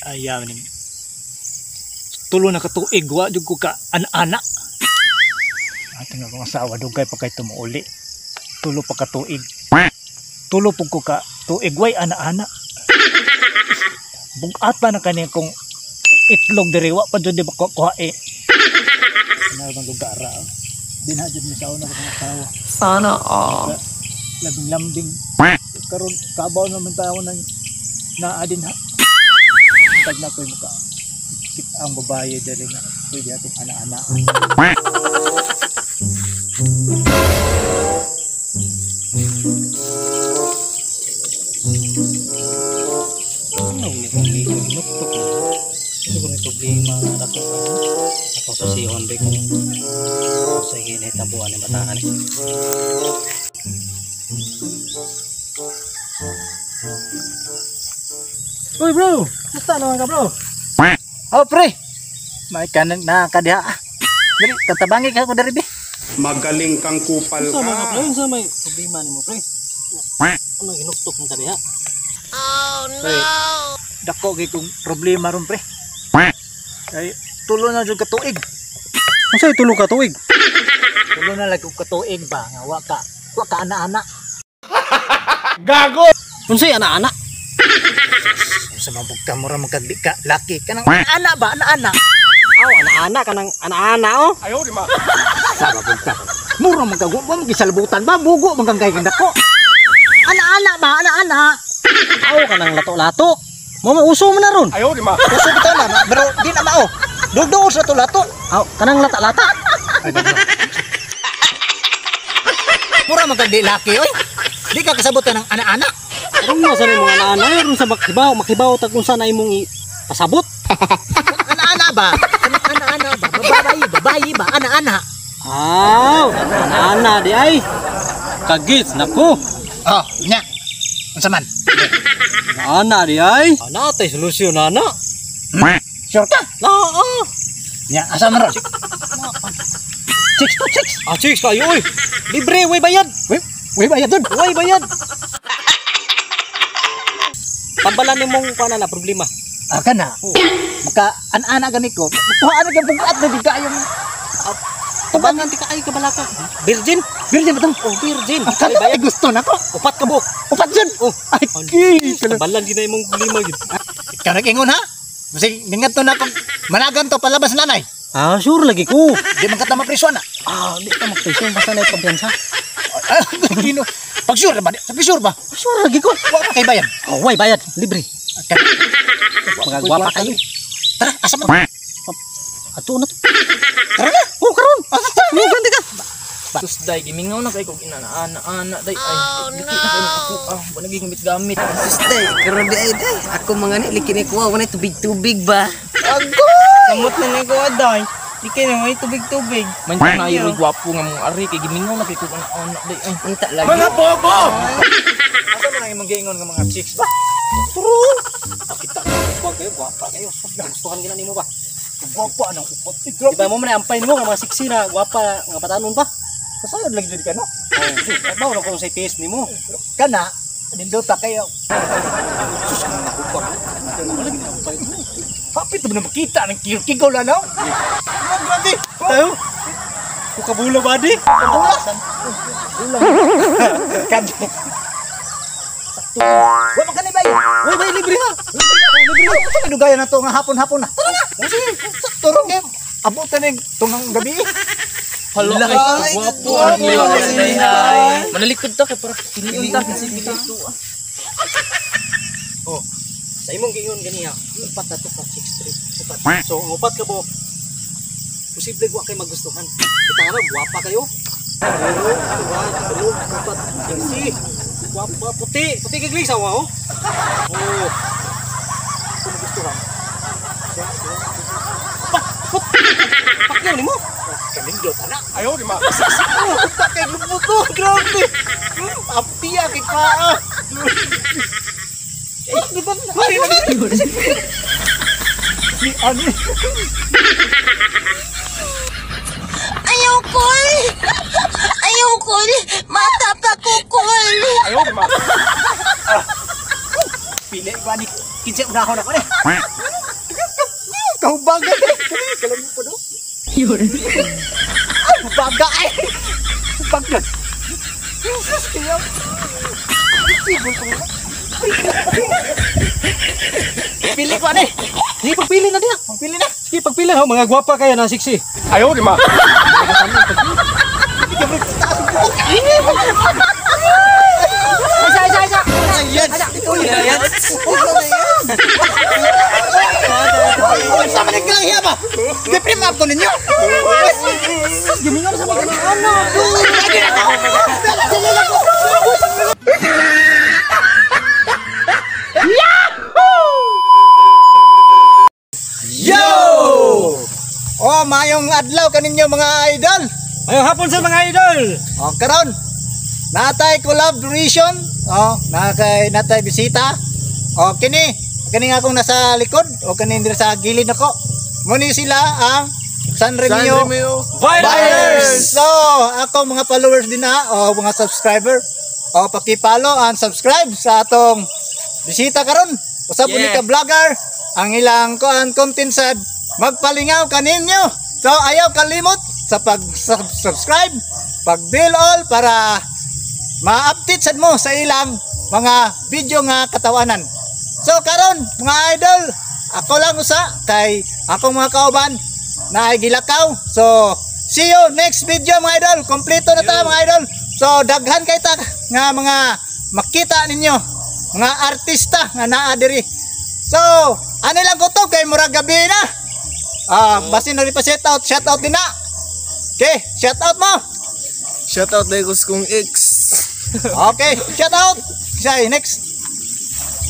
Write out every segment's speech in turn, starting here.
Ayaw ni. Tulo na katuig wa jud ko ka ana-ana. Atong akong asawa dugay pa kay tumuuli. Tulo pa ka tuig. Tulo pug ko ka tuig way ana-ana. Bugat pa na kani kung itlog diri wa pa jud di ba kuha eh. Ano bang lugar ra? Dinha jud mi sa una akong asawa. Sana all. Labing lambing. Karon kabaw naman tayo nang naa din ha. Tag na ko'y muka. Kita ang babae diri nga pwede atong ana-ana. Ano ni kong medyo nuktok na. Siguro may problema nga ako. Ako sa sihon ba kung sa ginitabuan ng bataan eh. Uy bro, musta naman ka bro? Oh pre, may kanan na ka diha. Dili, tatabangi ka ko diri bi. Magaling kang kupal Sa mga ka. pre, sa may problema nimo pre. Ano hinuktok mo ka diha? Pre, dako kay kong problema ron pre. Ay, tulo na jud ka tuig. Unsay tulo ka tuig? Tulo na lang ka tuig ba nga wa ka ana-ana. Gago! Unsay ana-ana? Sa mabugta mo ra magkagdi ka laki kanang ana ba ana-ana. Aw, ana-ana kanang ana-ana oh. Ayaw, di ma. Sa mabugta. Mura man kag wa mo gisalbutan ba bugo man kang kay dako. Ana-ana ba ana-ana. Aw kanang lato-lato. Mo mauso man na ron. Ayaw, di ma. Uso bitaw na pero di na mao. Dugduol sa to lato. Aw, kanang lata-lata. Mura man kag di laki oy. Di ka kasabutan ng ana-ana. Ron mo sa imong ana-ana, ron sa makibaw, makibaw tag unsa na imong pasabot. Ana-ana ba? Ana-ana ba? Babae, babae ba? Ana-ana. Aw, ana-ana di ay. Kagits nako. Oh, nya. Unsa man? Ana di ay. Ana tay solusyon ana. Sure ka? Naa. Nya, asa man ron? Chicks to chicks. Ah, chicks kayo oy. Libre way bayad. Uy, uy bayad dun. Way bayad. Tambalan nimong kuan na problema. Ah, kana. Maka ana-ana gani ko. Kuha ana gyud bugat na di kayong Tubangan ti ka ay kabalaka. Virgin? Virgin ba to? Oh, virgin. Ang kana ay gusto nako. Upat ka buok. Upat jud. Oh. Ay, ki. Tambalan gid na imong problema gid. Ikaw nag-ingon ha? Kasi ningadto na akong managan to palabas nanay. Ah, sure lagi ko. Di man ka ta mapresyon na. Ah, di ka magpresyon basta na kumpiyansa. Ay, Gino. Pag sure ba? Pag sure ba? Sure lagi ko. Wa pa kay bayan. Oh, way bayad, libre. Mga gwapa kayo. Tara, asa man? Ato na to. Tara na. Oh, karon. Tara. Oh, ganti ka. Sus day, gimingaw na kay kog ina-ana-ana day ay. Liki na kayo ako ah, wala gamit gamit. Sus day, karon di ay day. Ako mga ni liki ni kuha wala tubig-tubig ba. Agoy! Kamot na ni kuha day. Liki na may tubig-tubig. Man ta na ayoy gwapo nga mong ari kay gimingaw na kay kog ana-ana day ay. Unta lagi. Mga bobo! Asa man ang imong giingon nga mga chicks ba? Turo. Kita ka gwapa kayo, gwapa kayo. Sus, gustuhan gina nimo ba? Gwapa anang upat. Di ba mo man ampay nimo nga mga sexy na gwapa nga batanon ba? Kasayod lagi jud ka no. Oh, sus, bawo na kung sa taste nimo. Kana nindota kayo. Sus, kung nakupa. Wala gid ampay. Hapit na makita ng kigaw na no. Ang grabe. Tayo. Kukabula ba di? Kabula. Ulang. Kad. Sakto. Wa man kanay bayo. Way bay libre ha. Libre. Libre. Sa dugayan na to nga hapon-hapon na. Tara na. Sige. Sakto ro kay abutan ning tungang gabi. Hala kay gwapo ang day ay. Manalikod ta kay para piliun ta kasi dito ah. Oh. Sa imong giingon ganiha, upat na to ka chicks trip. Upat. So, ang upat ka bo. Posible wa kay magustuhan. Kita nga gwapa kayo. Pero, duha, tulo, upat, sexy. Gwapa, puti. Puti kay glig sawa oh. Oh. Kung magustuhan. Siya, duha, upat, upat. Pakyaw nimo. Kanindot ana. Ayaw, di ma. Upat kay lubot to. Grabe. Apia kay paa. Ni ani. Ayaw ko. Ayaw ko. Mata pa ko kol. Ayaw, di ma. Pili ba ni kinsa unahon ako ni. Baga ay. Baga. Jesus kaya. Pili ko ani. Sige, pagpili na diya. Pagpili na. Sige, pagpili ha. Mga gwapa kaya na sexy. Ayaw, di ma. Isa, isa, isa. Unsa man ang hiya ba? Gi-frame up ko ninyo. Gimingaw sa mga ano. Yo! Oh, mayong adlaw kaninyo mga idol. Mayong hapon sa mga idol. Oh, karon natay collaboration. Oh, nakay natay bisita. Oh, kini kini nga akong nasa likod o kini diri sa gilid nako. Muni sila ang San Remio Buyers. So, ako mga followers din na o mga subscriber. O paki-follow and subscribe sa atong bisita karon. Usab yeah. Ka vlogger ang ilang kuan content sad magpalingaw kaninyo. So, ayaw kalimot sa pag-subscribe, pag-bell all para ma-update sad mo sa ilang mga video nga katawanan. So karon mga idol, ako lang usa kay akong mga kauban na gilakaw. So see you next video mga idol. Kompleto na ta mga idol. So daghan kay ta nga mga makita ninyo mga artista nga naa diri. So ani lang ko to kay murag gabi na. Basin na rin pa shout out din na. Okay, shout out mo. Shout out dahil ko sa kong ex. Okay, shout out. Say next.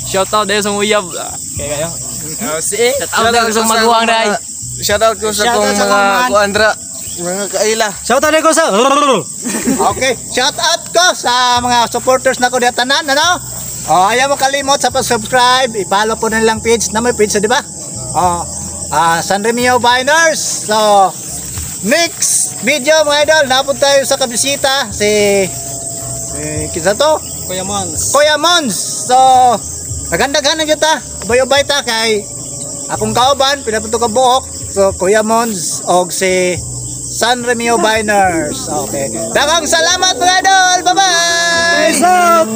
Shout out dahil sa uyab. Kaya kayo. Shout out dahil sa maguwang dahil. Shout out ko sa kong mga kuandra, mga kaila. Shout out ko sa. Okay, shout out ko sa mga supporters nako diha tanan, ano? Oh, ayaw mo kalimot sa pag-subscribe, i-follow po nilang page na may page, di ba? Oh, San Remio Biners. So, next video mga idol, napunta tayo sa kabisita si kinsa to? Kuya Mons. Kuya Mons. So, nagandaghan na gyud ta. Ubay-ubay ta kay akong kauban pinapunto ka buok. So, Kuya Mons og si San Remio Biners. Okay. Daghang salamat mga idol. Bye-bye. Peace out.